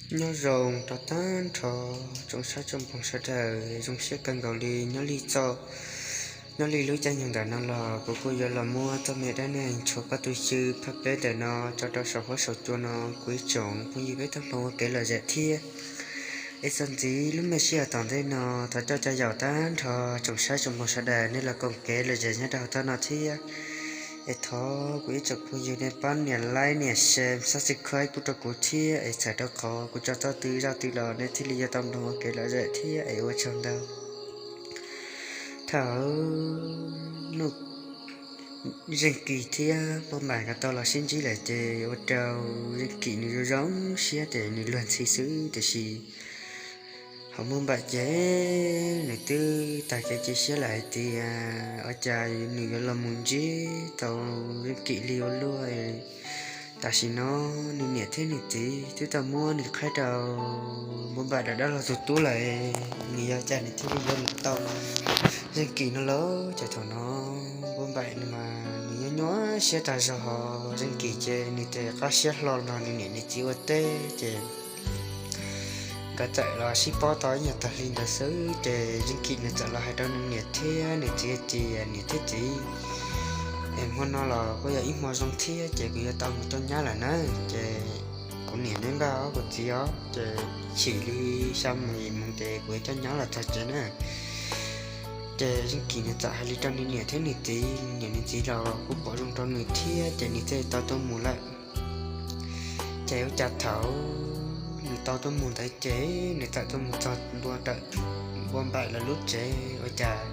Nyob zoo rau tag nrho tsoom saib tsoom mloog sawv daws, zoo siab kawg nkaus li nyob li txoj, nyob li lub caij nyoog ntawm no los kuv kuj yuav los muab txoj me dab neeg tshuav paj tu xyw phaj pleb ntawm no tso rau saum huab saum cua no kuv ib tsoom phooj ywg peb tau mloog ua kev lom zem thiab. Es txuas ntxiv lub me sij hawm tom ntej no thov coj cov yaum tag nrho tsoom saib tsoom mloog sawv daws nej los koom kev lom zem nyob rau hauv tog no thiab. Es thov kuv ib tsoom phooj ywg nej pab nias like nias share subscribe pub rau kuv thiab, es txhawm rau qhov kuv tso txoj twg zaj twg los nej thiaj li yuav tau mloog ua kev lom zem thiab, es ua tsaug ntau. Thaum Zeej Kis thiab Npauj Npaim nkawd tau los sib ntsib lawm ces ua rau Zeej Kis nws zoo zoo siab ces nws luag ntxhi xwb, tiam sis hos Npauj Npaim ces nws twb tag kev cia siab lawm hais tias ua cas nws yuav los mus ntsib tau Zeej Kis li ua luaj. Tam sim no nws niam thiab nws txiv twb tau muab nws qhaib rau Npauj Npaim daim dab laug tus tub lawm, nws yog cas nws thiaj li yuav mus tau Zeej Kis no lauj? Ces thaum no Npauj Npaim nws mas nws nyuaj nyuaj siab tag zog, hos Zeej Kis ces nws tes qab siab hlo nrog nws niam nws txiv ua teb ces nkawd txawm los sib paub tau ib nyuag tag hli ntawd xwb ces Zeej Kis nws txawm los hais rau nws niam thiab nws txiv tias, niam thiab txiv, es hmo no los kuj yog ib hmo zoo thiab ces kuv yuav tau mus coj nyab lawm na, ces kuv niam neb npaj kuv txiv os, ces chim li xya moos yim moos ces kuv yuav coj nyab los txog tsev na. Ces Zeej Kis nws txawm hais li rau nws niam thiab nws txiv, nws niam nws txiv los kuj pom zoo rau nws thiab ces nws thiaj tau tuaj mus lawm. Ces ua cas thaum nws tau tuaj mus ntawd ces nws txawm tuaj mus txog ntua ntawm Npauj Npaim lawv lub tsev, ua cas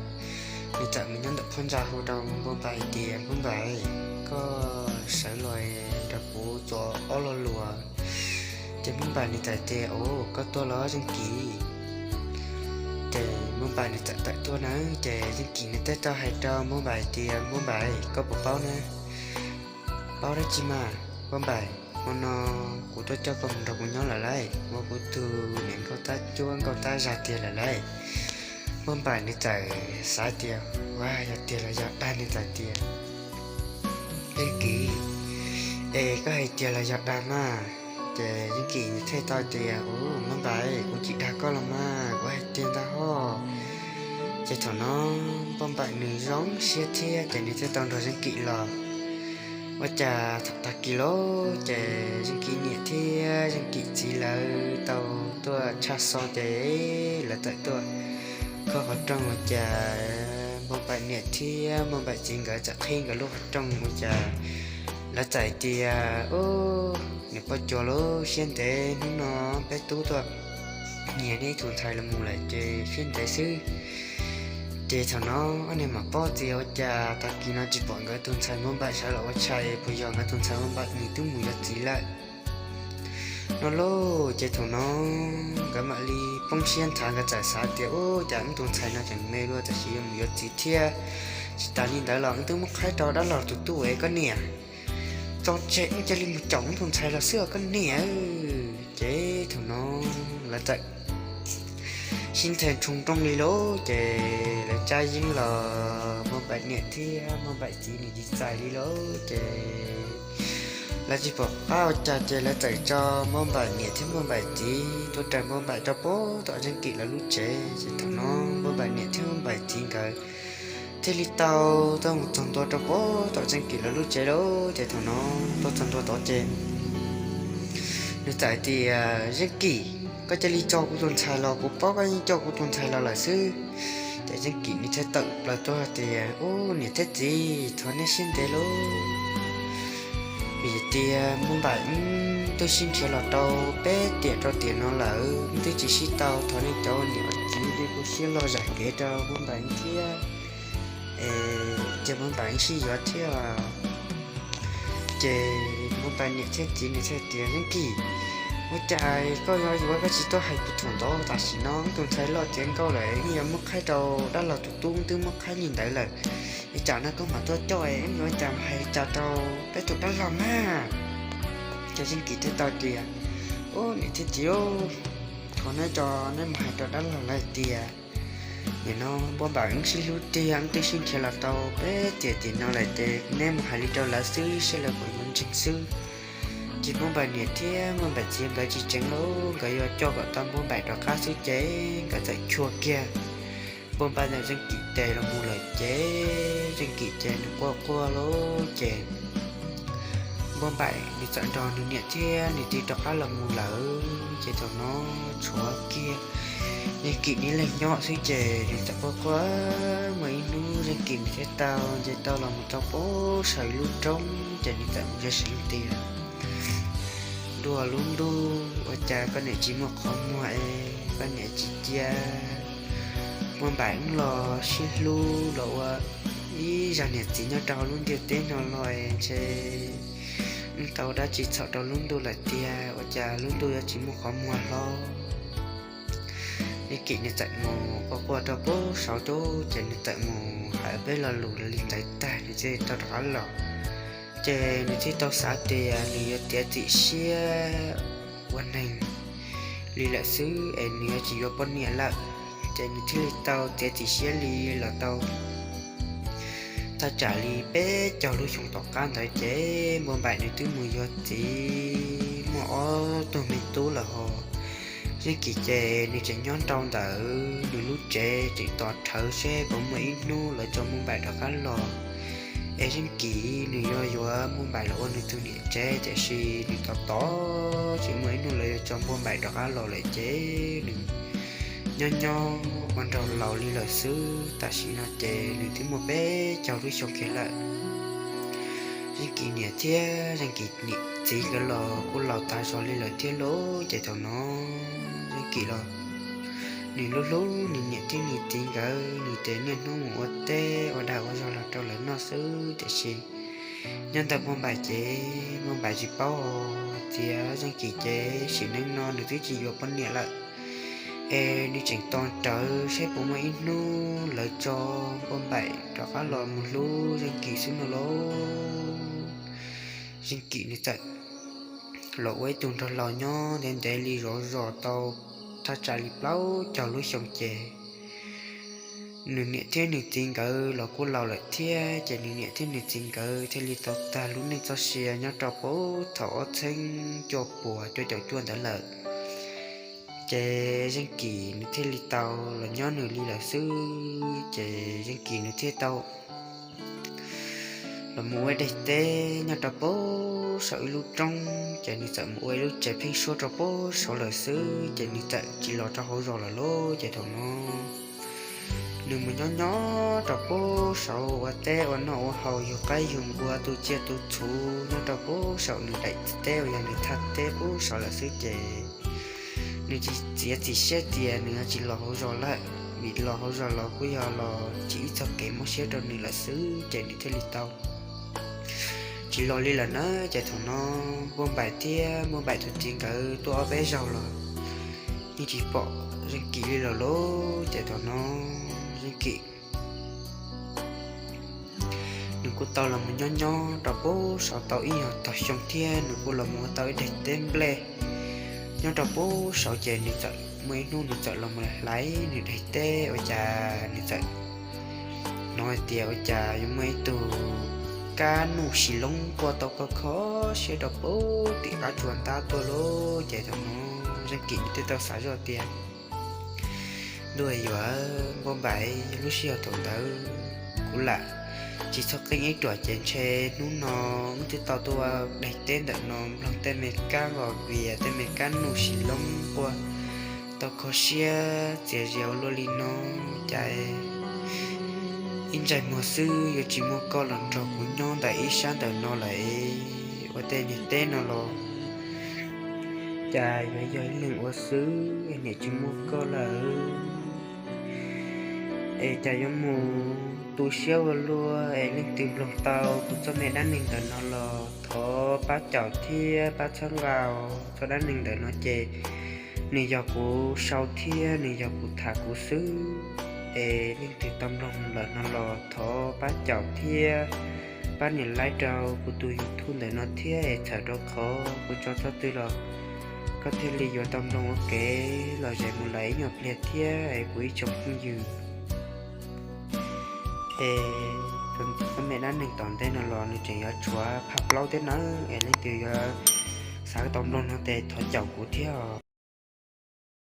nws txawm mus nyob ntawm phab ntsa hu rau Npauj Npaim tias, Npauj Npaim, koj sawv los nrog kuv txuas ob lo lus. Ces Npauj Npaim nws txawm tias, Au, koj tuaj los Zeej Kis? Ces Npauj Npaim nws txawm tawm tuaj na, ces Zeej Kis nws thiaj tau hais rau Npauj Npaim tias, Npauj Npaim, koj puas paub na? Paub dab tsi mas Npauj Npaim? Hmo no kuv tuaj coj koj mus nrog kuv nyob lawm lauj, ua kuv tus niam nkauj tab cuab nkauj tab zag tiag lawm lauj. Npauj Npaim nws txawm xav tias, Ua, yog tiag los yog dag? Nws txawm tias, Zeej Kis, es koj hais tiag los yog dag mas? Ces Zeej Kis nws thiaj tau tias, Au, Npauj Npaim, kuv tsis dag koj los mas, kuv hais tiag ntag hos. Ces thaum no Npauj Npaim nws zoo siab thiab ces nws thiaj tau nrog Zeej Kis los. Ua cas thaum tag kis lawm ces Zeej Kis niam thiab Zeej Kis txiv lawv tau tuaj tshaj xo ces lawv txawm tuaj khawb qhov rooj ua cas Npauj Npaim niam thiab Npauj Npaim txiv nkawd txawm qhib nkawd lub qhov rooj ua cas lawv txawm tias, Ub, niam poj cuag lauj, siab ntev hnub no peb tub tuaj nyiag neb ib tug ntxhais los mus lawm ces siab ntev xwb. Ces thaum no ob niag mam paub tias ua cas tag kis no tsis pom nkawd tus ntxhais Npauj Npaim sawv los ua tshais, puas yog nkawd tus ntxhais Npauj Npaim nws twb mus yuav txiv lawm no lauj. Ces thaum no nkawd mam li poob siab nthav, nkawd txawm xav tias, Ub, cas wb tus ntxhais no tseem me luaj tam sim yuav mus yuav txiv thiab. Tsis tas li ntawd los wb twb muab qhaib rau dab laug tus tub es koj niam, tso tseg wb cia li mus caum wb tus ntxhais los xwb os koj niam. Ces thaum no lawv txawm sib nthe ntshoo rooj li lauj, ces lawv tsab yeeb los Npauj Npaim niam thiab Npauj Npaim txiv nws tsis txais li lauj. Ces lawv tsis pom qab ua cas ces lawv txawm tso Npauj Npaim niam thiab Npauj Npaim txiv tuaj raws Npauj Npaim rau pem tom Zeej Kim lawv lub tsev. Ces thaum no Npauj Npaim niam thiab Npauj Npaim txiv nkawd thiaj li tau tuaj mus txog ntua rau pem tom Zeej Kim lawv lub tsev lauj. Ces thaum no tuaj txog ntua tod ces nws txawm hais tias, Zeej Kim, koj cia li tso kuv tus ntxhais los, kuv paub koj yeej coj kuv tus ntxhais los lawm xwb. Ces Zeej Kim nws thiaj tawm plaws tuaj tias, Ub, niam thiab txiv, thov nej siab ntev lauj. Vim tias Npauj Npaim wb twb sib nrhiav los tau peb tiam rau tiam no lawm, wb twb tsis sib tau, thov nej cov niam txiv nej kuj siab loj zam kev rau Npauj Npaim thiab, es cia Npauj Npaim wb sib yuav thiab. Ces Npauj Npaim niam thiab txiv nws thiaj tias, Zeej Kim, ua cas koj yuav yuav koj tsis tuaj hais kuv thaum ntawd? Tam sim no wb tus ntxhais loj tiav nkauj lawm, wb yuav muab qhaib rau dab laug tus tub, wb twb muab qhaib li ntawd lawm, es tsam no koj mam tuaj coj es wb yuav ua cas mus hais cas rau peb tus dab laug mas. Ces Zeej Kim thiaj tau tias, Ub, niam thiab txiv, thov neb tso, neb mus hais rau dab laug lawv hais tias nim no Npauj Npaim wb sib hlub tiag, wb twb sib nrhiav los tau peb tiam tiam no lawm, ces neb mus hais li rau lawv xwb saib lawv puas yuav ntseeg xwb. Ces Npauj Npaim niam thiab Npauj Npaim txiv nkawd tsis tseev lauj, nkawd yuav coj kom tau Npauj Npaim rov qab xwb ces nkawd txawm chua kiag Npauj Npaim ntawm Zeej Kim tes los mus lawm ces Zeej Kim ces nws quaj quaj lauj ces Npauj Npaim nws txawm nrog nws niam thiab nws txiv rov qab los mus lawm ces thaum no tshuav kiag Zeej Kim ib leeg nyob xwb ces nws txawm quaj quaj. Muaj ib hnub Zeej Kim nws thiaj tau nce tau los mus rau pem saum ib lub roob ces nws txawm mus ze siv lus tias, Ntuj lub ntuj, ua cas koj niam tsis muaj qhov muag es koj niam tsis cia Npauj Npaim wb los sib hlub los ua ib zag niam txiv nyob rau hauv lub ntiaj teb no los es ntshe wb tau dab tsi txhaum rau lub ntuj lawm tiag, ua cas lub ntuj yuav tsis muaj qhov muag hlo. Zeej Kim nws txawm mus quaj quaj rau pem saud ces nws txawm mus hais peb lo lus li ntawd tag nws thiaj tau rov qab los. Ces nws thiaj tau xav tias nws yuav txiav txim siab ua neeg li lawm xwb es nws yuav tsis yuav poj niam lawm. Ces nws thiaj li tau txiav txim siab li los tau thaj tsam li peb caug lub xyoo tom qab ntawd ces Npauj Npaim nws twb mus yuav txiv muaj ob tug me tub lawm hos Zeej Kim ces nws tseem nyob nrau ntawm nws lub tsev tseem tos rhawv seb puas muaj ib hnub lawv tso Npauj Npaim rov qab los es Zeej Kim nws yuav yuav Npauj Npaim los ua nws tus niam tsev, tiam sis nws tos tos tsis muaj ib hnub lawv yuav tso Npauj Npaim rov qab los lawm ces nws nyob nyob ua nraug laus li lawm xwb. Tam sim no ces nws twb muaj peb caug lub xyoo kiag lawm. Zeej Kim niam thiab Zeej Kim niam txiv nkawd los kuj laus tas zog li lawm thiab lauj. Ces thaum no Zeej Kim los nws hlub hlub nws niam thiab nws txiv nkawd, nws ces niaj hnub mus ua teb ua dag ua zog los rau lawv noj xwb. Tiam sis nyob ntawm Npauj Npaim ces Npauj Npaim tsis paub tias Zeej Kim ces sim neej no nws twb tsis yuav poj niam lawm, es nws tseem tos rawv seb puas muaj ib hnub lawv tso Npauj Npaim rov qab los mus hlub Zeej Kim xwb no lauj. Zeej Kim nws txawm los ua ib tug nraug laus nyob ntev ntev li zov zos tau thaj tsam li plaub caug lub xyoo ces nws niam thiab nws txiv nkawd los kuj laus lawm thiab, ces nws niam thiab nws txiv nkawd thiaj li tau tag lub neej txoj sia nyob rau puag thaum ob txheeb cuaj puas cuaj caum cuaj ntawd lawm. Ces Zeej Kim nws thiaj li tau los nyob nws li lawm xwb, ces Zeej Kim nws thiaj tau los mus ua daim teb nyob rau puag saum ib lub roob, ces nws txawm mus ua ib lub tsev pheeb suab rau puag saud lawm xwb, ces nws txawm tsis los rau hauv zos lawm lauj. Ces thaum no nws mus nyob nyob rau puag saud ua teb ua noj ua haus yug qaib yug npua tu tsiaj tu txhuv nyob rau puag saum nws daim teb uas yog nws thaj teb puag saud lawm xwb, ces nws tsis txiav txim siab tias nws yuav tsis los hauv zos lawm, vim los hauv zos los kuj yog los tsis ib txog kev mob siab rau nws lawm xwb, ces nws thiaj li tau tsis los li lawm na. Ces thaum no Npauj Npaim thiab Npauj Npaim tus txiv nkawd tuaj ob peb zaug los yeej tsis pom Zeej Kim li lawm lauj. Ces thaum no Zeej Kim nws kuj tau los mus nyob nyob rau puag saud tau ib nyuag tog xyoo thiab nws kuj los mus ua tau ib daim teb nplej nyob rau puag saud, ces nws txawm muaj ib hnub nws txawm los mus hlais nws daim teb ua cas nws txawm hnov hais tias ua cas yuav muaj ib tug kab nuj si loob quaj tau kho kho siab rau puag tim qab tsuas ntab tuaj lauj. Ces thaum no Zeej Kim nws thiaj tau xav zoj tias, Ntuj yuav, Npauj Npaim, lub sij hawm thaum ntawd kuv lam tsis txhob qeeb ib ruam ces ntshe hnub no wb twb tau tuaj ua daim teb ntawm no mloog tej me kab vos vias tej me kab nuj si loob quaj tau kho siab txias zi ua luaj li no, cas ib ntsais muag xwb yuav tsis muaj koj los nrog kuv nyob ntawm ib sab ntawm no lawm. Ua tej niag teb no los cas yuav yog ib leeg ua xwb, niam tsis muaj koj lawm, es cas yuav mus tu siab ua luaj. Es leej twg mloog tau kuv txoj me dab neeg ntawm no los thov pab caum thiab pab txhawb nqa. Txoj dab neeg ntawm no ces nws yog kuv sau thiab nws yog kuv tham kuv xwb. Es leej twg tau mloog lawm no los thov pab caum thiab pab nias like rau kuv tus YouTube ntawm no thiab, es txhawm rau qhov kuv tso txog twg los koj thiaj li yuav tau mloog ua kev lom zem mus lawm ib nyuag pliag thiab es kuv ib tsoom phooj ywg. Es txoj me dab neeg tom ntej no los nws tseem yuav tshuav phaj plaub thiab nawb, es leej twg yuav Thaum tau nplog no tes thov caum kuv thiab.